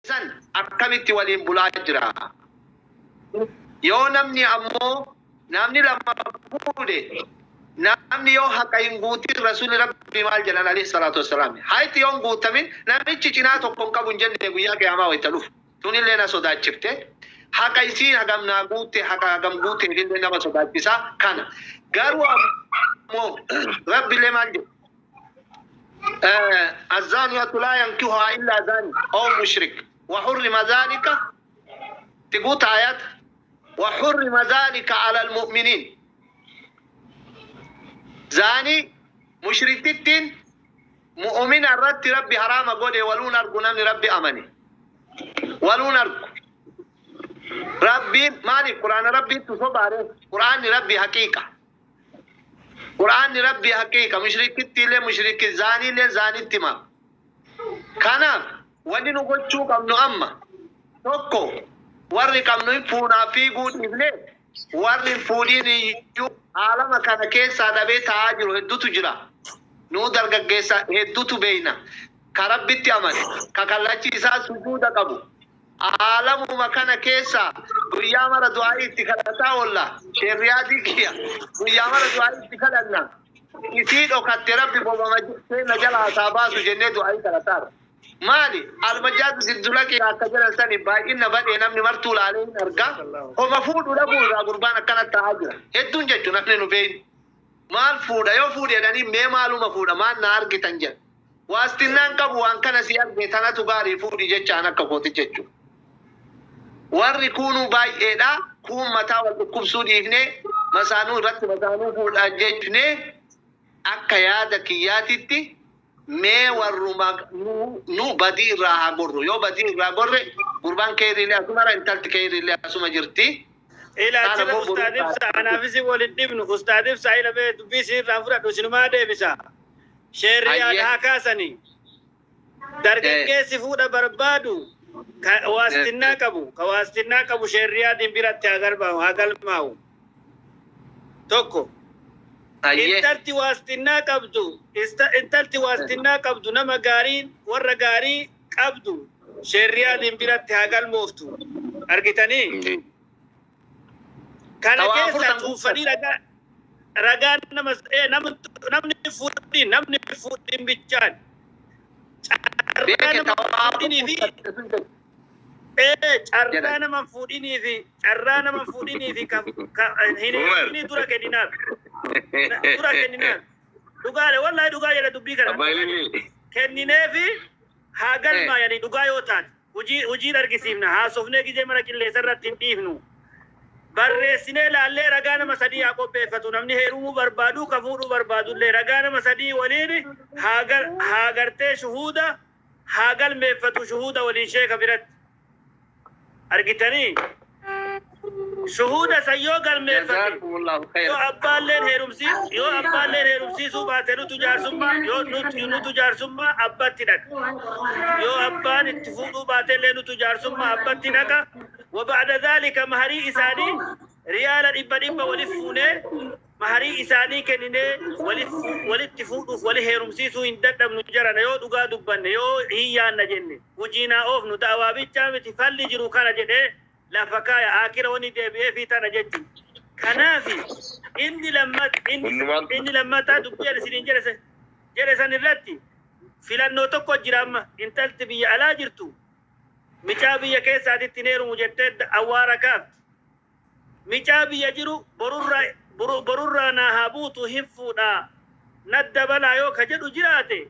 San akkamitti waliin bulaa jira? Yoo namni ammoo namni lama fuudhe, namni yoo haqa hin guutin, Rasuulli Rabbii maal jedhan alayhi salaatu wassalaam? Hayti yoo hin guutamin namichi cinaa tokko hin qabu hin jenne guyyaa qiyaamaa wayita dhufu. Tunillee na sodaachifte. Haqa isiin hagam naa guutte, haqa hagam guuteefillee nama sodaachisa kana. Garuu ammoo Rabbillee maal jedhu? الزانية لا ينكحها إلا زاني أو مشرك وحرم ذلك تقول آيات وحرم ذلك على المؤمنين. زاني مشركتين مؤمن الرد ربي حرام قولي ولون أرجو. نمني ربي أمني ولون أرجو ربي مالي قرآن ربي تصب عليه. قرآن ربي حقيقة، قرآن ربي حقيقة. مشركتي لي مشرك، زاني لي زاني تما. Kanaaf wanni nu gochuu qabnu amma tokko, warri qabnu hin fuunaa fiiguu dhiifne, warri hin fuudhiin iyyuu aalama kana keessaa dhabee taa'aa jiru hedduutu jira. Nuu dargaggeessa hedduutu beeyna. Ka Rabbitti amane, ka kallachi isaa sujuuda qabu. Aalamuma kana keessa guyyaa mara du'aa itti kadhataa oolla. Sheerriyaadii kiyya guyyaa mara du'aa itti kadhanna. Isii dhokatte Rabbi bobama seenna jala hasaa baasu jennee du'aa kadhataara. Maali? Almajaatu siddulaqi akka jedhan sani baay'ina badhee namni martuu laalee hin argaa. Homa fuudhu dhabuu irraa gurbaan akkana taa'aa jira. Hedduun jechuun namni nu beeynu. Maal fuudha yoo fuudhe jedhanii, mee maaluma fuudha, maal na argitan jedha. Waastinnaan qabu waan kana si arge tanatu gaarii fuudhi jechaan akka kooti jechuudha. Warri kuunuu baay'eedha. Kuun mataa wal dhukkubsuu dhiifnee masaanuu irratti masaanuu fuudhaa jechnee akka yaada kiyyaatitti mee warruma nu badii irraa haa gorru. Yoo badii irraa gorre gurbaan keeriilee asumara, intalti keeriilee asuma jirti. Ilaachila. Kaan ammoo Ustaad boruu Ibsa, anaafis waliin dhibnu. Ustaad Ibsa, ila bee dubbii isin fudhadhu, isinumaa deebisa. Sheerri yaada haa kaasanii. Dargaggeessi fuudha barbaadu ka waastinnaa qabu, ka waastinnaa qabu sheerriyaadhiin biratti haa galmaa'u, haa galmaa'u. Tokko. Intalti waastinnaa qabdu, intalti waastinnaa qabdu, nama gaarii, warra gaarii qabdu sheerriyaadhiin biratti haa galmooftu. Argitanii? Kana Tawaa keessa afurtan cuunfanii ragaa nama namni fuudhiin bichaan carraa Beeke nama tawaa fuudhinii fi carraa jedhan. nama fuudhinii fi carraa nama fuudhinii fi ka hin Umar. heeruminii dura kenninaaf, dura kenninaaf. Dhugaadha, wallahi dhugaa jedha dubbii kana. Abbaa Ililii. Kennineefi haa galmaayanii dhugaa yoo taate hojii hojiin argisiifna. Haasofnee gizee mana qilleensa irratti hin dhiifnu. Barreessinee laallee ragaa nama sadii haa qopheeffatu. Namni heerumuu barbaadu, ka fuudhuu barbaadullee ragaa nama sadii waliin haa gartee shuhuuda haa galmeeffatu, shuhuuda waliin sheeka biratti. Argitanii? Shuhuuda san yoo galmeeffate Jazakumullahu yoo khairan. Abbaalleen heerumsiisuu baate, nutu jaarsummaa yoo nutu jaarsummaa abbatti dhaqa. Yoo abbaan itti fuudhuu baatellee nutu jaarsummaa abbatti dhaqa. وبعد ذلك maharii isaanii riyaala dhibba dhibba walif fuunee, maharii isaanii kenninee, walitti fuudhuuf wali heerumsiisuu hin dadhabnu jarana. Yoo dhugaa dubbanne, yoo hin yaanna jenne, hojiinaa oofnu da'awaa bichaa miti. Falli jiru kana jedhee lafa kaaya, akira wani deebi'ee fi tana jechu. Kanaafi inni lammat inni Hundumaan inni lammataa dubbii ani isiniin jedhe san irratti filannoo tokko jira. Amma intalti biyya alaa jirtu micaa biyya keessaatitti hin heerumu jettee awwaara kaafti. Micaa biyya jiru borurraa borurraa naa haa buutu, hin fuudhaa, nadda balaa yoo ka jedhu jiraate,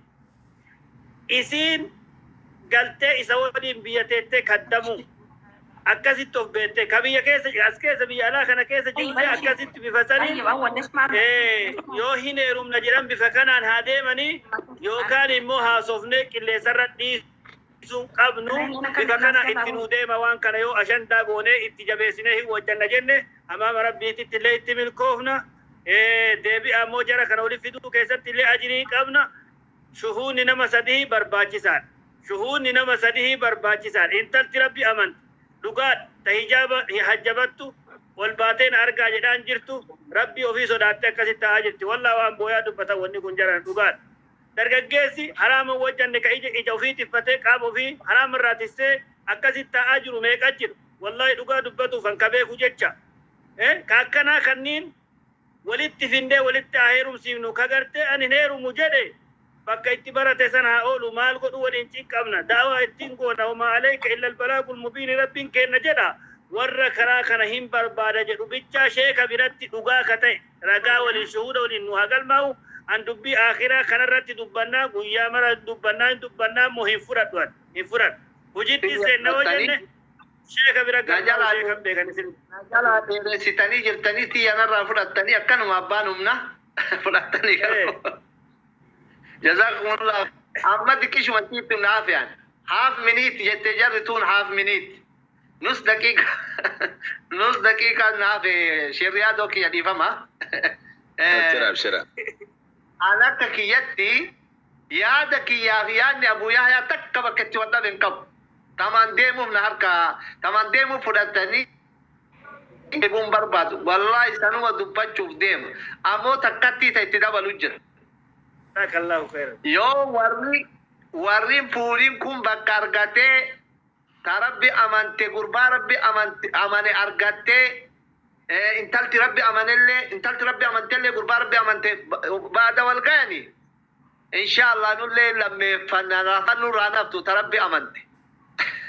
isiin galtee isa waliin biyya teettee kaddamu akkasitti of beektee ka biyya keessa as keessa biyya alaa kana keessa jirte akkasitti bifa saniin yoo hin heerumna jedhan bifa kanaan haa deemanii, yookaan immoo haasofnee qilleensarra dhiisuu qabnu bifa kana itti nuu deema. Waan kana yoo ashandaa goonee itti jabeessinee hin wajjanna jenne, amaama Rabbiititti illee itti milkoofna. Deebi'a ammoo jara kana walitti fiduu keessatti illee ajirii qabna. Shuhuunni nama sadii barbaachisaadha. Shuhuunni nama sadii barbaachisaadha. Intalti Rabbi amanti dhugaadha, ta hijaaba hajjabattu ol baateen argaa jedhaan jirtu, Rabbi ofii sodaatte akkasitti ta'aa jirti. Wallaa waan booyaa dubbatan wanni kun jaran dhugaadha. Dargaggeessi haraama wajjanne ka ija ofii tiffatee qaama ofii haraama irraa tissee Akkasitti taa'aa jiru meeqa jiru. Wallahi dhugaa dubbatuuf kan kabeeku jecha. Ka akkanaa kanniin walitti findee walitti haa heerumsiifnu. Ka gartee ani hin heerumu jedhe bakka itti barate sana haa oolu, maal godhu, waliin cinqabna, daawaa ittiin goona. Wamaa alayka illa albalaagul mubiini rabbiin kenna jedha. Warra karaa kana hin barbaada jedhu bichaa sheeka biratti dhugaa ka ta'e ragaa waliin, shuhuda waliin nu haa galmaa'u. An dubbii akhiraa kanarratti dubbannaa, guyyaa mara dubbannaa, hin dubbannaa immoo hin fudhadhu, an hin fudhadhu. Hojiitti seenna hoo jenne sheeka bira galmaa'u, sheekan beekan isin. Jalaa dheeressitanii jirtanii, xiyyanarraa fudhattanii, akkanuma abbaan humna fudhattanii garuu. Jazakumullah. Amma xiqqishuma sitti naafiyaan. Half minute jettee jarri tun, half minute. Nus daqiiqa, nus daqiiqa naafe shirriyaa kiyya dhiifama. Abshira, abshira. An akka kiyyatti yaada kiyyaa fi yaadni Abuu Yahyaa takka bakka itti wal dhabe hin qabu. Tamaan deemuuf na harka tamaan deemuuf fudhatanii deemuun barbaadu. Wallaahi sanuma dubbachuuf deema. Ammoo takkattii ta itti dabalu jira. Jazakallahu khairan. Yoo warri fuudhiin kun bakka argatee, ta rabbi amante, gurbaa rabbi amante amane argattee, intalti rabbi amanellee, intalti rabbi amantellee, gurbaa rabbi amante baada wal gayani, inshallah nullee lammeeffanna, lafan nurraa naftu ta rabbi amante.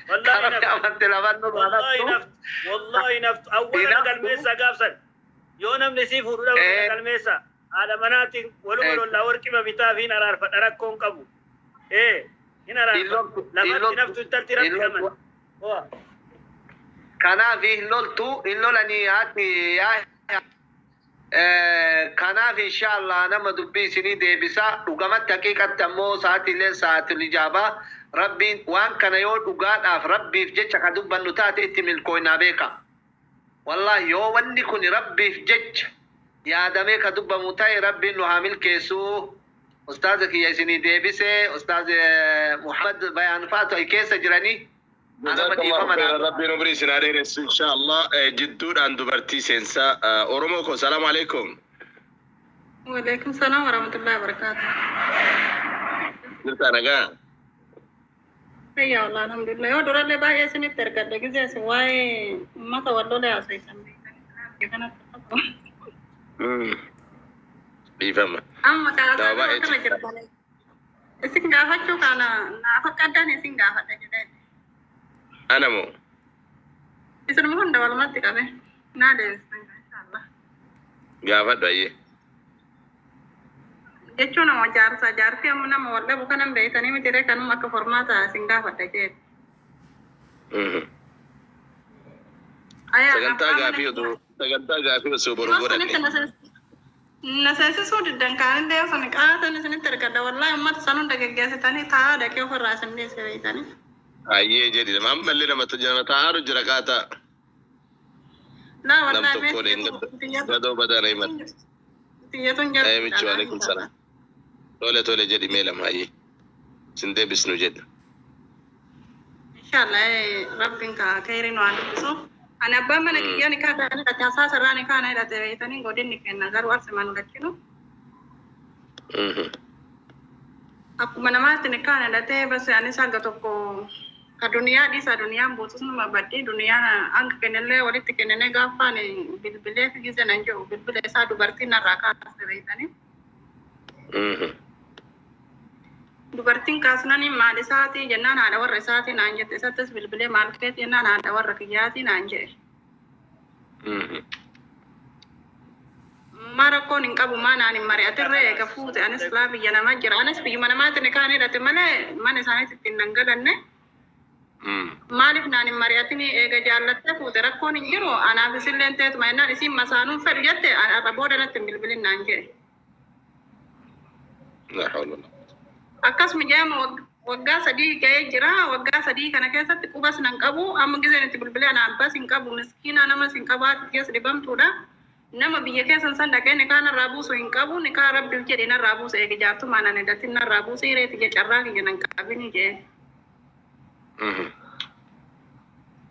Ta Wallahi rabbi naftu. amante lafan nurraa Wallahi naftu. naftu. Wallahi naftu. Awwala Naftu. galmeessa gaafsan. Yoo namni sii fuudhu dhabe galmeessa. Haadha manaatiin waluma lollaa, warqima bitaa fi hin araarfadha, rakkoon qabu. Hin araarfadha. Hin Lafatti loltu. naftu intalti rabbi Hin loltu. amane. Hoa. Kanaaf hin loltu, hin lolanii haati yaa. Kanaaf inshallah nama dubbii isinii deebisa. Dhugamatti, haqiiqatti ammoo sa'aatiileen sa'aatul ijaabaa, rabbiin waan kana yoo dhugaadhaaf rabbiif jecha ka dubbannu taate itti milkooynaa beeka. Wallahi yoo wanni kun rabbiif jecha yaadamee ka dubbamu ta'e, rabbiin nu haa milkeessuu. Ustaaza kiyya isinii deebise, Ustaaz Muhammad Bayaan faatu keessa jiranii. Anama Jazakallahu dhiifama khairan. naa. Rabbiin umrii isin haa dheeressu inshallah. Jidduudhaan dubartii seensaa Oromoo koo, salaamu alaikum. Waalaikum salam warahmatullahi wabarakatuh. Jirtaa, nagaa? Fayyaa wallah, alhamdulillah. Yoo durallee baay'ee isinitti ergadhe, gisee isin waa'ee uummata wal lolee haasa'istan beektanii kanatti. Dhiifama. Amma Nama kaasaa baay'eetu. kana jirtan. Isin gaafachuu kana naaf akka addaan isin gaafadha jedhee. Ana moo? Isinuma hunda walumatti qabe. Naa deebistan inshallah. Gaafadhu, ayyee. Jechuun nama jaarsa jaartii amma nama wal dhabu kanan beektanii miti ree, kanuma akka formaata isin gaafadha jedhe. Ayaa Sagantaa abbaa mana gaafii oduu sagantaa gaafii osoo boru Yeroo godhanne. sanitti na seensisuu diddan, kaanillee yoo sana qaatan isinitti ergadha. Wallahi uummata san hunda geggeessitanii taa'aa dhaqee ofirraa isin dhiyeesse beektanii. Ayyee jedhi, nama ammallee nama nama taa'aaru jira qaataa. Laa Nam wallahi tokko waliin gadoo badaan himan. Tiyyatuun Ee michu, alaikum salaam. Tole tole jedhi, mee lama ayyee. Isin deebisnu jedha. Inshallah rabbiin ka khairin waan dubbisu. Ani abbaan mana kiyyaa ni kaa kana hidhate, hasaasa irraa ni kaana hidhate beektanii, godinni kenna garuu arsimaan lachinu. Akkuma namaatti ni kaana hidhatee bas, anis hanga tokko ka duniyaa dhiisa, duniyaan buutus numa baddi, duniyaan hanga kennellee walitti kennine, gaafaan bilbilee fi gise nan jedhu bilbila isaa dubartiin narraa kaase beektanii. Dubartiin kaasnani maal isaatii jennaan, haadha warra isaatii naan jette. Isattis bilbilee maal keeti jennaan, haadha warra kiyyaatii naan jedhe. Maa rakkoon hin qabu, maa naan hin mari'atirree eega fuute? Anis laa biyya namaa jira, anis biyyuma namaatti ni kaan hidhate malee mana isaaniitti ittiin nan galanne. Maaliif naan hin mari'atini? Eega jaallattee fuute rakkoon hin jiru, anaaf isilleen teetuma jennaan, isiin masaanuun fedhu jette, arra booda natti hin bilbilin naan jedhe. La hawla wala. Akkasuma jedhama, waggaa 3 ga'ee jira. Waggaa 3 kana keessatti qubas nan qabu. Amma giseen itti bilbilee ana abbas hin qabu. Miskiina namas hin qabu. Haati keessa dhibamtuudha. Nama biyya keessan san dhaqee nikaa narraa buusu hin qabu. Nikaa rabbiif jedhe narraa buusu, eege jaartummaa nan hidhatin narraa buusu, hireeti je carraa kiyya nan qabini jee.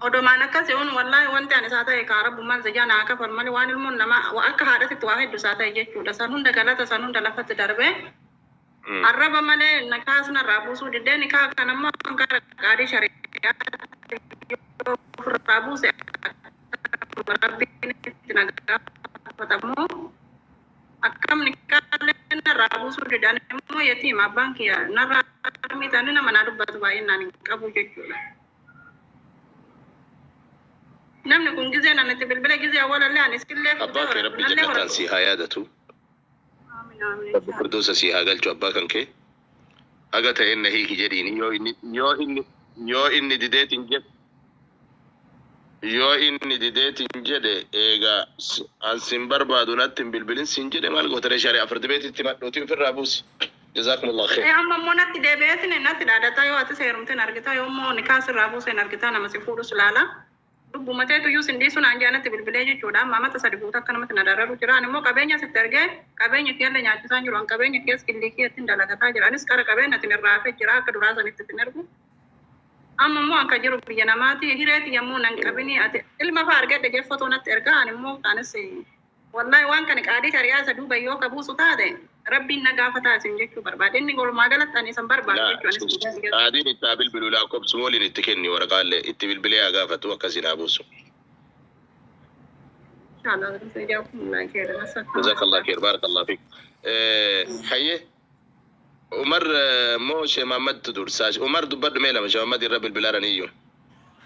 Odomaan akkas jedhuun, wallaahi wanti ani isaa ta'e kaa rabbummaan zijaa naa kafal malee, waan ilmoon namaa akka haadhatitti waa hedduu isaa ta'e jechuudha. San hunda galata san hunda lafatti darbee. Arraba malee nikaas narraa buusuu didee, nikaa kan ammoo gara qaalii shari'aatti yatiima abbaan kiyya narraa miidhaan nama naa dubbatu baay'inaan hin qabu jechuudha. Namni kun gizee nan itti bilbila gizee awwalallee ani isillee Abbaa kee Rabbi nallee jannataan si haa yaadatu. Amiin amiin. Rabbi firdoosa si haa galchu abbaa kan kee. Haga ta'een na hiiki jedhiini yoo inni dideetiin jedhe, yoo inni dideetiin jedhe, eega an sin barbaadu, natti hin bilbilin sin jedhe, maal gootare? Shari'a firdi beetitti madhuutii ofirraa buusi. Jazaakumullah khair. Amma immoo natti deebi'eetiin natti dhaadataa, yoo ati seerumteen argitaa, yoo immoo nikaa sirraa buuseen argitaa, nama si fuudhus laala. Lubbumateetu iyyuu sin dhiisuu naan jaa natti bilbilee jechuudha. Amma amata 3 guutuu akka namatti na dararu jira. Ani immoo qabeenya sitti ergee qabeenya kiyyallee nyaachisaan jiru. An qabeenya keessa killii kiyyatti dalagataa jira. Anis qara qabeenya itti irraa hafee jira, akka duraa sanitti ittiin ergu. Amma immoo anka jiru biyya namaati hireeti yommuu nan qabini, ati ilma fa'aa argadhe jee fotoo natti ergaa. Ani immoo anis wallahi waan kana qaadii shari'aa isa duuba yoo ka buusu taate Rabbiin na gaafataa isin jechuu barbaade. Inni walumaa galatti ani isan barbaadu jechuu anis. Qaadiin itti haa bilbilu, lakkoofsuma waliin itti kenni, waraqaallee itti bilbilee haa gaafatu, akkasiin haa buusu. Inshallah, jazakumullah khairan. Jazakallah khair, barakallah fiik. Hayyee, Umar moo Shee Mahammadtu dursaa? Umar, dubbadhu mee lama. Shee Mahammad irra bilbilaadhaan iyyuu.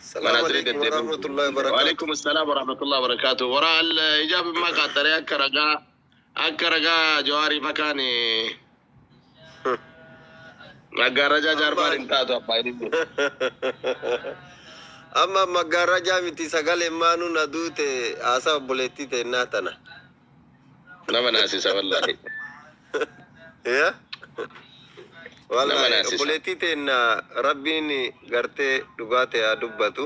السلام عليكم ورحمة الله وبركاته. وعليكم السلام ورحمة الله وبركاته. وراء الإجابة ما قدر akka ragaa Jawaarii makaani maggaarrajaa jaarbaan hin taatu abbaa inni. Amma maggaarrajaa miti, sagalee maanuu na duute haasaa obboleettii teennaa tana. Nama naasisa wallaahi. Ya? Nama Wallahi naasisa. Obboleettii teenna Rabbiin gartee dhugaa ta'e haa dubbatu.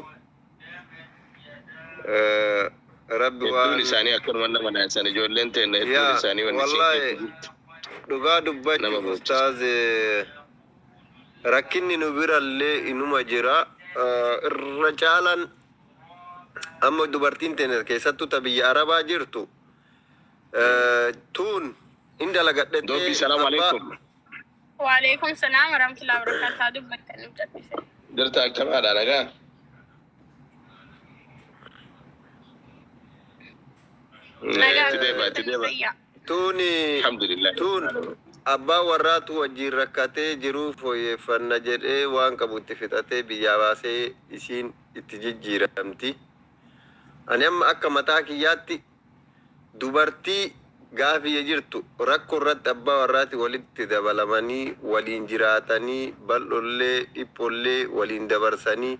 Rabbi Hedduun waan isaanii akkanuma nama naasan, ijoolleen teenna hedduun yaa isaanii wanni isiin wallahi keessa jirtu. Dhugaa Nama dubbachuuf boonsa. Ustaaz, rakkinni nu birallee inuma jira. Irra caalan amma dubartiin teenya keessattuu ta biyya Arabaa jirtu tuun in dalagadhettee Doobbii, salaamu abbaa alaikum. Waalaikum salaam warahmatullahi wabarakatuh. Dubbattan nu cal'ise. Jirta, akkamaadha, nagaa? Nagaa. Itti deeba, itti deeba. Fayyaa. Tuuni Alhamdulillah. tuun abbaa warraatu wajjin rakkatee jiruu fooyyeffanna jedhee waan qabu itti fixatee biyyaa baasee isiin itti jijjiiramti. Ani amma akka mataa kiyyaatti dubartii gaafiyya jirtu rakkoo irratti abbaa warraati walitti dabalamanii waliin jiraatanii, bal'ollee dhiphollee waliin dabarsanii,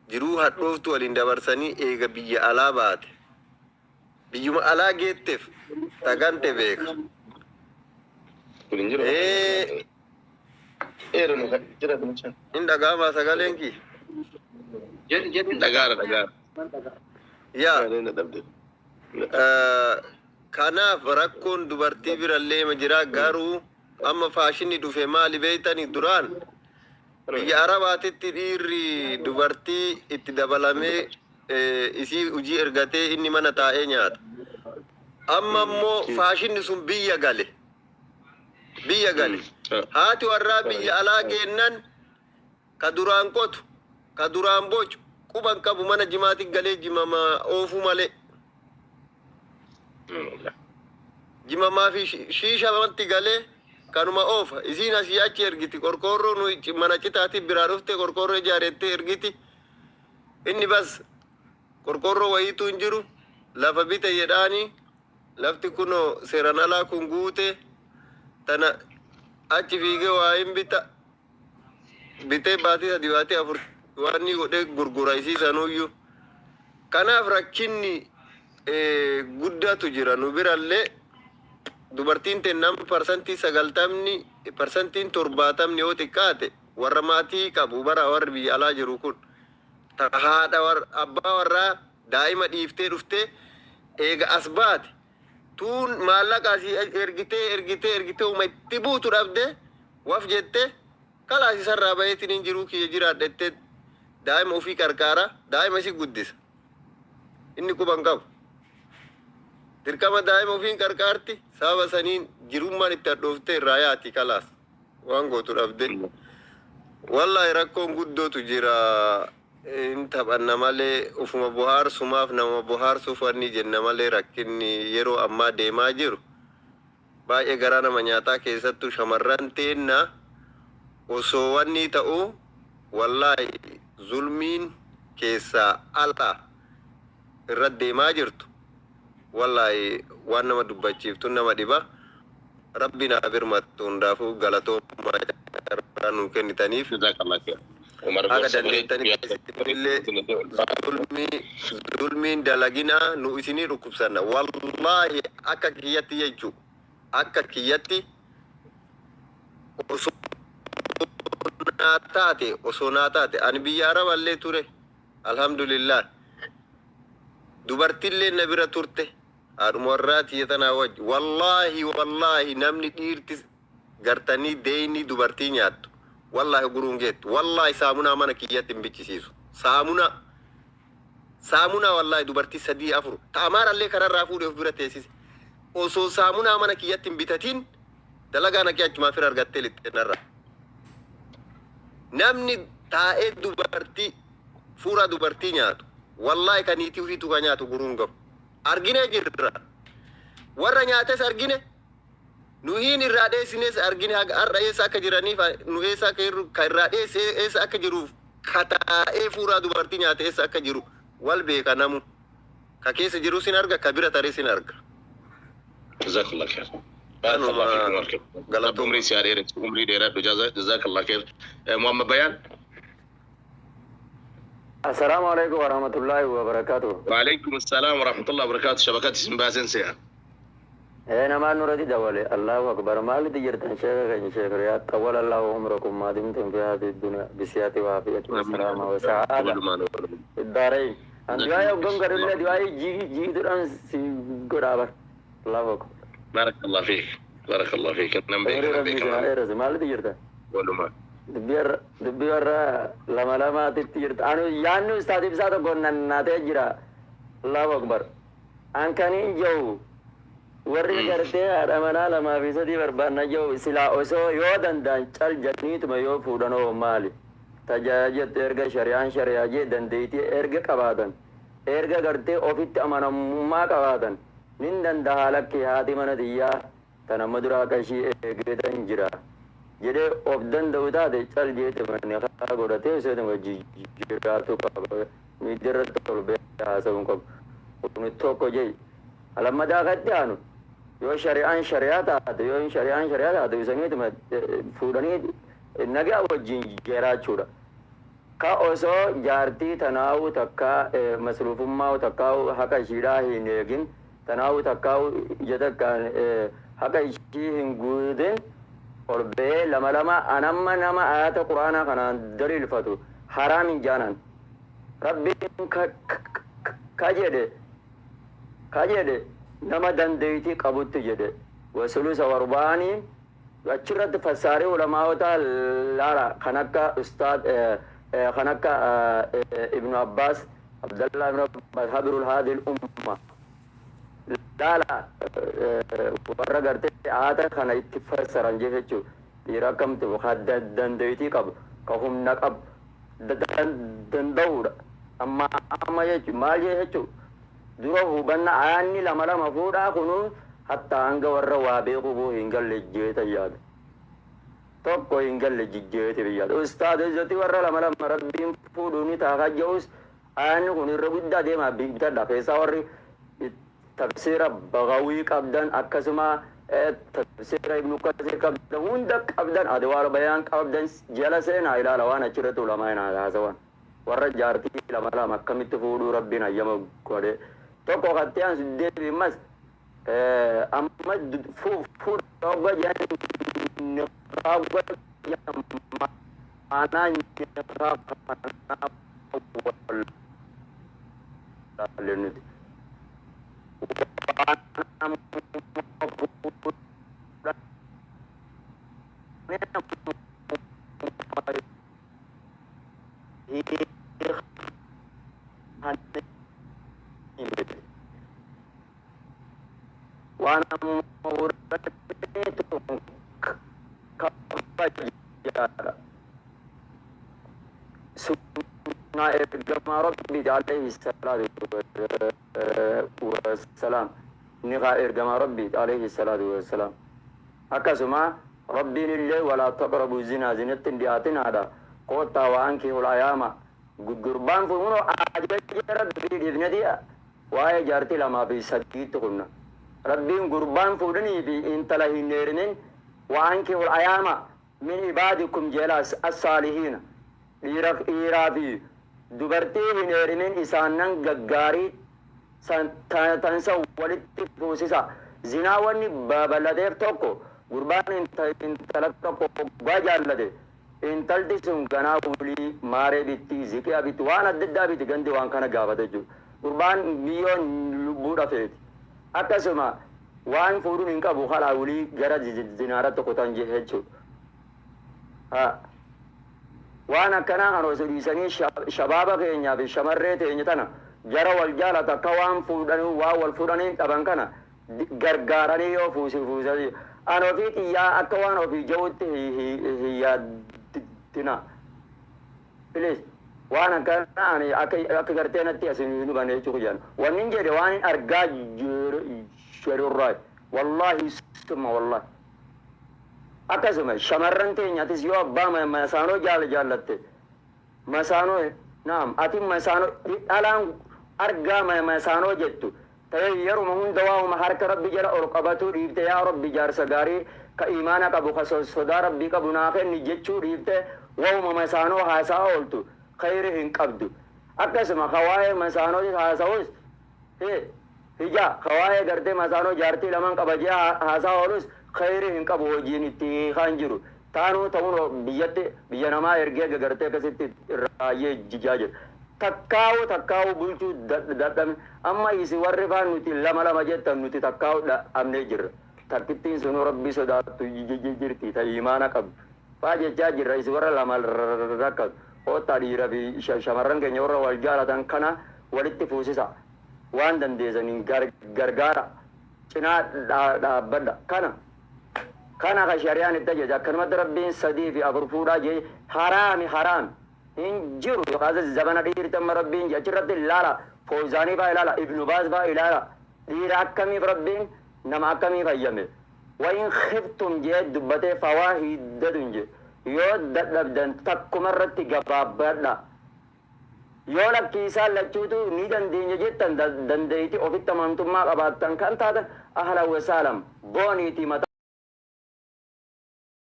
jiruu hadhooftu waliin dabarsanii, eega biyya alaa baate biyyuma alaa geetteef tagantee beeka. Kun hin jiru. Eeru nu jira dunchaan. In dhaga'amaa sagaleen kiyya? Jedhi, jedhi. Dhagaara, dhagaara. Yaa. Sagaleen dhabde. Kanaaf rakkoon dubartii birallee ma jira, garuu amma faashinni dhufe maali beeytanii, duraan biyya Arabaatitti dhiirri dubartii itti dabalamee isii hojii ergatee inni mana taa'ee nyaata. Amma immoo faashinni sun biyya gale. Biyya gale. Haati warraa biyya alaa geennan ka duraan qotu, ka duraan bocu, quban qabu, mana jimaatti galee jimama oofuu malee. Jimamaa fi shiishamatti galee kanuma oofa. Isiin asii achi ergiti. Qorqoorroo nu mana citaatti biraa dhufte qorqoorroo ijaarettee ergiti. Inni bas qorqoorroo wayiitu hin jiru. Lafa bite jedhaani, lafti kunoo seeran alaa kun guute tana achi fiigee waa hin bita. Bitee baatii 3, baatii 4 waan inni godhee gurgura isii sanuyyuu. Kanaaf rakkinni guddaatu jira nu birallee. Dubartiin tennam 90%, 70% yoo xiqqaate warra maatii qabu bara warri biyya alaa jiru kun ta haadha war abbaa warraa daa'ima dhiiftee dhuftee eega as baate tuun maallaqa asii ergitee ergitee ergitee uma itti buutu dhabde waf jette kalaas isarraa baheetiin hin jiruu kiyya jiraadhettee daa'ima ofii qarqaara, daa'ima isi guddisa, inni quban qabu. Dirqama daa'ima ofiin qarqaarti, sababa saniin jirummaan itti hadhooftee irraa yaati, kalaas waan gootu dhabde. Wallahi rakkoon guddootu jira, hin taphanna malee, ufuma bohaarsumaaf nama bohaarsuuf wanni jenna malee, rakkinni yeroo ammaa deemaa jiru. Baay'ee garaa nama nyaataa, keessattuu shamarran teenna osoo wanni ta'u, wallaahi, zulmiin keessaa ala irra deemaa jirtu, wallaahi, waan nama dubbachiiftu nama dhiba. Rabbi naa birmattu. Hundaafuu galatoomaa carraa nuu kennitaniif. Jazakallah khair. Umar, Haga gorsa dandeettanitti illee zulmii zulmiin dalaginaa, nu isinii dhukkubsanna. Wallaahi, akka kiyyatti jechuu, akka kiyyatti osoo naa taate, ani biyya araballee ture, alhamdulillah, dubartillee na bira turte, haadhuma warraa tiyya tanaa wajji. Wallaahi, wallaahi, namni dhiirti gartanii deeyni dubartii nyaattu, wallaahi, guruun geettu. Wallaahi, saamunaa mana kiyyatti hin bichisiisu. Saamunaa, saamunaa, wallaahi, dubartii sadii afur ta amaarallee kararraa fuudhee of bira teessise, osoo saamunaa mana kiyyatti hin bitatin dalagaa naqee achumaa fira argattee lixxe narra. Namni taa'ee dubartii fuura dubartii nyaatu, wallaahi, kan niitii ofiitu ka nyaatu guruun gahu. Argine jirra, warra nyaates argine, nuhiin irraa dheessines argine. Haga har'a eessa akka jiraniif, nu eessa akka jirru, ka irraa dheesse eessa akka jiruuf, ka taa'ee fuuraa dubartii nyaate eessa akka jiru wal beeka. Namu ka keessa jiru sin arga, ka bira taree sin arga. Jazakallah khair. Barakallah fiikum Umar. Galatooma. Rabbi umrii si haa dheeressu, umrii dheeradhu. Jazakallah khair. Muhammad Bayaan. السلام عليكم ورحمة الله وبركاته. وعليكم السلام ورحمة الله وبركاته. شبكات اسم باسن سيا. إيه، نما نورتي دولي. الله أكبر. مال تجرتن شيخ شيخ رياض، طول الله عمركم ما دمتم في هذه الدنيا بصحة وعافية وسلامة وسعادة في الدارين. أن دعاء وقم قرر دعاء جي جي دران سي قرابة. الله أكبر. بارك الله فيك، بارك الله فيك. نم خير. بيك نم ربي بيك. سهير مال تجرتن. ولما Dubbii warra lama lamaatitti jirta. Anu yaanni ustaad ibsaa tokko nannaatee jira. Allahu akbar. An kaniin jiru, warri gartee haadha manaa lamaa fi sadii barbaanna jiru, silaa osoo yoo danda'an cal jedhaniituma yoo fuudhanoo maali? Tajaajiltu erga shari'aan shari'aa jee, dandeettii erga qabaatan, erga gartee ofitti amanamummaa qabaatan, nin danda'a, lakki, haati mana xiyyaa tan amma duraa akka ishii eeggetan jira jedhee of danda'u taate, cal jeete manni haa godhatee osoo jiraatu qaba. Miidiyaa ol ba'ee haasa'uu hin qabu. Kun tokko jee. Lammadaa katti aanu, yoo shari'aan shari'aa taate, yoo shari'aan shari'aa taate, isaniituma fuudhanii nagaa wajjin jiraachuudha. Ka osoo jaartii tanaa'uu takka masruufummaa takkaa haqa ishiidhaa hin eegin, tanaa'uu takkaa ija takkaan haqa ishii hin guutin, ol ba'ee lama lama, anamma nama ayata quraanaa kanaan daliilfatu haraam hin jaanan. Rabbiin ka jedhe nama dandeeytii qabutti jedhe. Wasulusa warbaanii achirratti fassaarii ulamaa'ota laala, kan akka ustaad, kan akka Ibnu Abbaas, Abdallah Ibnu Abbaas, habrul haadil umma, laala warra gartee aata kana itti fassaran jechuu. Dhiira akkamtu ka dandeeytii qabu, ka humna qabu danda'uudha. Amma amma jechu maal jechuu, dura hubanna ayaanni lama lama fuudhaa kunu hatta hanga warra waa beekuu hin galle jeeta yaada. Tokko hin galle jijjeete biyyaadha. Ustaad izzati warra lama lama rabbiin fuudhuu ni ta'a ja'us, ayaanni kun irra guddaa deemaa bitadha. Keessaa warri tafsiira Bagawii qabdan, akkasuma tafsiira Ibnu Kasir qabdan, hunda qabdan, adwaar bayaan qabdan, jala seenaa ilaala waan achirratti ulamaa hin haasawan. Warra jaartii lama lama akkamitti fuudhuu rabbiin hayyama godhe. Tokko kattee ansu deebi mas amma fuudha hogga jedhan, niqaaba maanaa niqaaba kanaa wallaalle nuti. Waan amma fuudhanii waan amma fuudhaniitu kabajaadha. Sunnaa ergamaa Rabbiiti alayhi salaatu wassalaam. Niqaa ergamaa Rabbiiti alayhi salaatu wassalaam. Akkasuma Rabbiin illee walaa taqrabu zinaa, zinatti hin dhiyaatinaadha. Koottaa waan kee ol ayaama gurbaan fuunoo ajaja Rabbii dhiifneti waa'ee jaartii lamaa fi sadiitti kunna. Rabbiin gurbaan fuudhanii fi intala hin heerumin, waan kee ol ayaama min ibaadikum jeelaas assaalihiina, dhiiraa fi dubartii hin heerumin isaanan gaggaarii tansa walitti fuusisa. Zinaa wanni babal'ateef tokko, gurbaan intala tokko hoggaa jaallate, intalti sun ganaa wulii maaree bitti, ziqiyaa bitti, waan adda addaa bitti, gandi waan kana gaafate jechuudha. Gurbaan biyyoon lubbuu dhafeeti. Akkasuma waan fuudhuun hin qabu, halaa wulii gara zinaara tokko tan jechuudha. Waan akkanaa kan osoo dhiisanii shabaaba keenyaa fi shamarree teenya tana jara wal jaalatu akka waan fuudhanii waan wal fuudhanii dhaban kana gargaaranii yoo fuusi fuusanii an ofii xiyyaa akka waan ofii ja'utti hin yaaddina. Please, waan akkana ani akka gartee natti asin hin hubanne jechuu kiyyaan. Wanni hin jedhe waan hin argaa jirurraa, wallahi summa wallahi. Akkasuma shamarran teenyatis yoo abbaa masaanoo jaallatte, masaanoo naam, ati masaanoo dhalaan argaa masaanoo jettu ta'ee yeruma hunda waa'uma harka Rabbi jala ol qabatuu dhiifte, yaa Rabbi, jaarsa gaarii ka imaana qabu, ka sodaa Rabbii qabu naa kenni jechuu dhiifte, waa'uma masaanoo haasaa ooltu, khayri hin qabdu. Akkasuma ka waa'ee masaanoo haasa'us hija ka waa'ee gartee masaanoo jaartii lamaan qaba jee haasaa oolus khayri hin qabu, hojiin itti kan jiru taanuu ta'uun biyyatti biyya namaa ergee gartee akkasitti irraayyee jijaa jira. Takkaa'u takkaa'u bulchuu dadhabne. Amma isi warri faan nuti lama lama jettan, nuti takkaa'u dhabnee jirra. Takkittiin sunuu Rabbii sodaattu jirti, ta imaana qabdu faa jechaa jirra. Isi warra lama rakkatu, koottaa dhiira fi shamarran keenya warra wal jaalatan kana walitti fuusisa. Waan dandeessaniin gargaara, cinaa dhaabbadha. Kana ka shari'aan itti ajaja. Akkanumatti Rabbiin sadii fi afur fuudhaa jee haraami, haraami hin jiru. Yookaas zabana dhiirti amma Rabbiin achirratti ilaala, Foozaanii faa ilaala, Ibnu Baas faa ilaala. Dhiira akkamiif Rabbiin nama akkamii fayyame? Wayin khiftum jee dubbatee, fawaahidatun jee. Yoo dadhabdan takkuma irratti gabaabbadha. Yoo lakkiisaan lachuutu ni dandeenya jettan, dandeeyti ofitti amantummaa qabaattan kan taatan, ahlan wasaalam, booniitii mataa.